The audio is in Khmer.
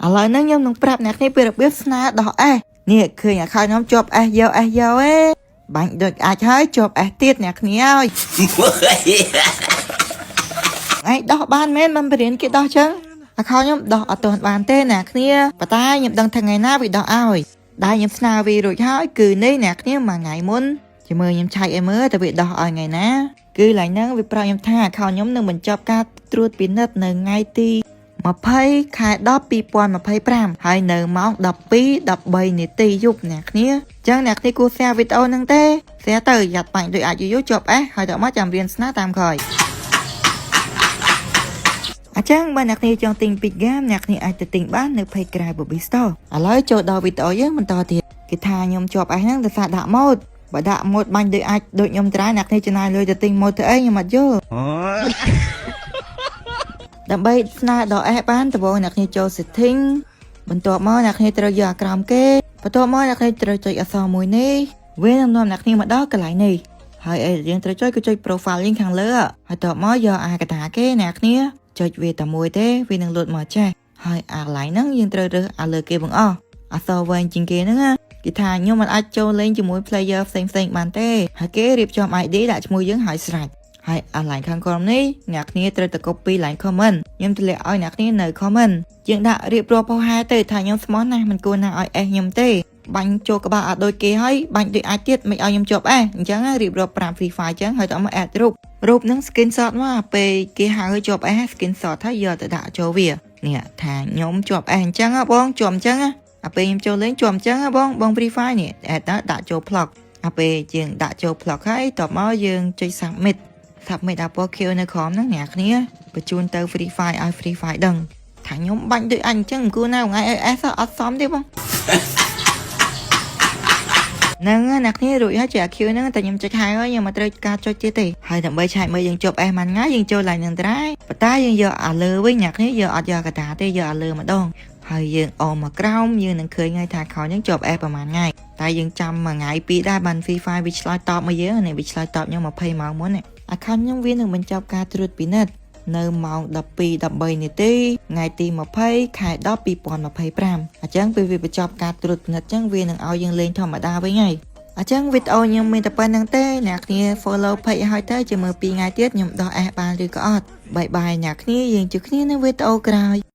ឥឡូវហ្នឹងខ្ញុំនឹងប្រាប់អ្នកគ្នាពីរបៀបស្នើដោះ S នេះឃើញ account ខ្ញុំជាប់ S យក S យកឯងបាញ់ដូចអាចហើយជាប់ S ទៀតអ្នកគ្នាអើយ ថ្ងៃដោះបានមែនមិនបរៀនគេដោះចឹង account ខ្ញុំដោះអត់ទាន់បានទេអ្នកគ្នាប៉ុន្តែខ្ញុំដឹងថាថ្ងៃណាវាដោះឲ្យដែលខ្ញុំស្នើវារួចហើយគឺនេះអ្នកគ្នាមួយថ្ងៃមុនជាមួយខ្ញុំឆែកឲ្យមើលតើវាដោះឲ្យថ្ងៃណាគឺឡើយហ្នឹងវាប្រាប់ខ្ញុំថា account ខ្ញុំនឹងបញ្ចប់ការត្រួតពិនិត្យនៅថ្ងៃទី20ខែ10 2025ហើយនៅម៉ោង12:13នាទីយប់អ្នកគ្នាអញ្ចឹងអ្នកគ្នាគួរ share វីដេអូហ្នឹងទេ share ទៅយ៉ាត់បាញ់ដូចអាចយូរៗជាប់ S ហើយតមកចាំរៀនស្នើតាមក្រោយ អញ្ចឹងបើអ្នកគ្នាចង់ទិញពីហ្គេមអ្នកគ្នាអាចទៅទិញបាននៅ page ក្រៅ Bobby Store ឥឡូវចូលដល់វីដេអូយើងបន្តទៀតគេថាខ្ញុំជាប់ S ហ្នឹងដោយសារដាក់ mod បើដាក់ mod បាញ់ដូចអាចដូចខ្ញុំត្រាអ្នកគ្នាចំណាយលុយទៅទិញ mod ទៅអីខ្ញុំអត់យល់ដើម្បីស្នើដល់ S បានដំបូងអ្នកគ្នាចូល setting បន្ទាប់មកអ្នកគ្នាត្រូវយកអាក្រោមគេបន្ទាប់មកអ្នកគ្នាត្រូវចុចអក្សរមួយនេះវានឹងនាំអ្នកគ្នាមកដល់កន្លែងនេះហើយអីដែលយើងត្រូវចុចគឺចុច profile link ខាងលើហើយតបមកយកអាកតាគេអ្នកគ្នាចុចវាតែមួយទេវានឹងលោតមកចេះហើយអាកន្លែងហ្នឹងយើងត្រូវរើសអាលើគេបង្អស់អក្សរវែងជាងគេហ្នឹងណាគេថាខ្ញុំមិនអាចចូលលេងជាមួយ player ផ្សេងផ្សេងៗបានទេហើយគេរៀបចំ ID ដាក់ឈ្មោះយើងហើយស្រេចហើយអា line ខាងក្រោមនេះអ្នកគ្នាត្រូវតែ copy line comment ខ្ញុំទម្លាក់ឲ្យអ្នកគ្នានៅ comment ជាងដាក់រៀបរាប់ផុសហែទៅថាខ្ញុំស្មោះណាស់មិនគួរណាឲ្យ S ខ្ញុំទេបាញ់ចូលក្បាលអត់ដូចគេហើយបាញ់ដូចអាចទៀតមិនឲ្យខ្ញុំជាប់ S អញ្ចឹងរៀបរាប់5 Free Fire អញ្ចឹងហើយតមក add រូបរូបហ្នឹង screenshot មកពេលគេហៅឲ្យជាប់ S screenshot ហើយយកទៅដាក់ចូលវានេះថាខ្ញុំជាប់ S អញ្ចឹងហ៎បងជាប់អញ្ចឹងណាអាពេលខ្ញុំចូលលេងជាប់អញ្ចឹងហ៎បងបង Free Fire នេះ add ទៅដាក់ចូល blog អាពេលយើងដាក់ចូល blog ហើយតបមកយើងចុច submit submit អាពណ៌ខៀវនៅក្រោមហ្នឹងអ្នកគ្នាបញ្ជូនទៅ Free Fire ឲ្យ Free Fire ដឹងថាខ្ញុំបាញ់ដូចអញអញ្ចឹងមិនគួរណាថ្ងៃឲ្យ S អត់សមទេបងហ្នឹងហើយអ្នកគ្នារួចហើយជា AQ ហ្នឹងតែខ្ញុំចុចហើយខ្ញុំមកត្រូវការចុចទៀតទេហើយដើម្បីឆែកមើលយើងជាប់ S មួយថ្ងៃយើងចូលឡើងនឹងត្រៃប៉ុន្តែយើងយកអាលើវិញអ្នកគ្នាយកអត់យកកតាទេយកអាលើម្ដងហើយយើងអមមកក្រោមយើងនឹងឃើញហើយថាខោយើងជាប់ S ប្រហែលថ្ងៃតែយើងចាំមួយថ្ងៃពីរដែរបាន Free Fire វាឆ្លើយតបមកយើងនេះវាឆ្លើយតបខ្ញុំ20ម៉ោងមុននេះ account ខ្ញុំវានឹងបញ្ចប់ការត្រួតពិនិត្យនៅម៉ោង12:13នាទីថ្ងៃទី20ខែ10 2025អញ្ចឹងពេលវាបញ្ចប់ការត្រួតពិនិត្យអញ្ចឹងវានឹងឲ្យយើងលេងធម្មតាវិញហើយអញ្ចឹងវីដេអូខ្ញុំមានតែប៉ុណ្្នឹងទេអ្នកគ្នា follow page ឲ្យទៅជាមួយ2ថ្ងៃទៀតខ្ញុំដោះ S បានឬក៏អត់bye bye អ្នកគ្នាយើងជួបគ្នានៅវីដេអូក្រោយ។